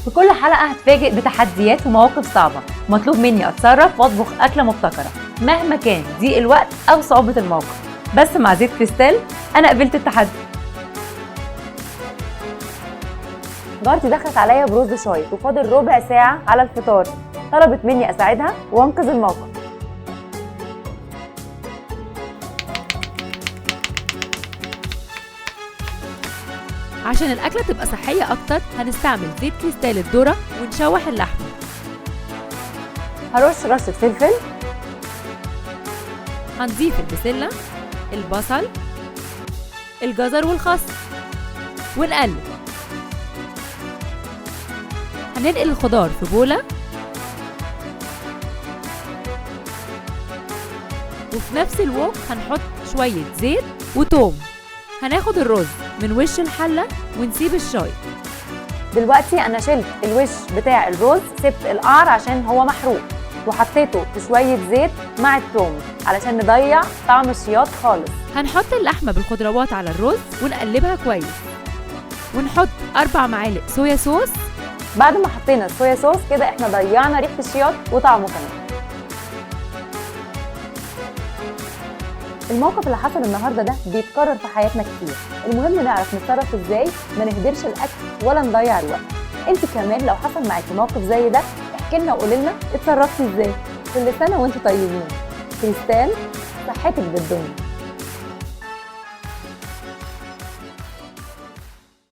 في كل حلقة هتفاجئ بتحديات ومواقف صعبة مطلوب مني أتصرف وأطبخ أكلة مبتكرة مهما كان ضيق الوقت أو صعوبة الموقف، بس مع زيت كريستال أنا قبلت التحدي. جارتي دخلت عليا برز شايط وفاضل ربع ساعة على الفطار، طلبت مني أساعدها وأنقذ الموقف. عشان الأكلة تبقى صحية أكتر هنستعمل زيت كريستال الذرة ونشوح اللحمة. هرش رشة فلفل، هنضيف البسلة، البصل، الجزر والخس ونقلب. هننقل الخضار في بولة، وفي نفس الوك هنحط شوية زيت وتوم. هناخد الرز من وش الحلة ونسيب الشاي. دلوقتي أنا شلت الوش بتاع الرز، سبت القعر عشان هو محروق، وحطيته في شوية زيت مع التوم علشان نضيع طعم الشياط خالص. هنحط اللحمة بالخضروات على الرز ونقلبها كويس، ونحط 4 معالق صويا صوص. بعد ما حطينا الصويا صوص كده احنا ضيعنا ريحة الشياط وطعمه كمان. الموقف اللي حصل النهارده ده بيتكرر في حياتنا كتير، المهم نعرف نتصرف ازاي ما نهدرش الاكل ولا نضيع الوقت. انت كمان لو حصل معاكي موقف زي ده احكي لنا وقولي لنا اتصرفتي ازاي. كل سنه وانتم طيبين. كريستال، صحتك بالدنيا.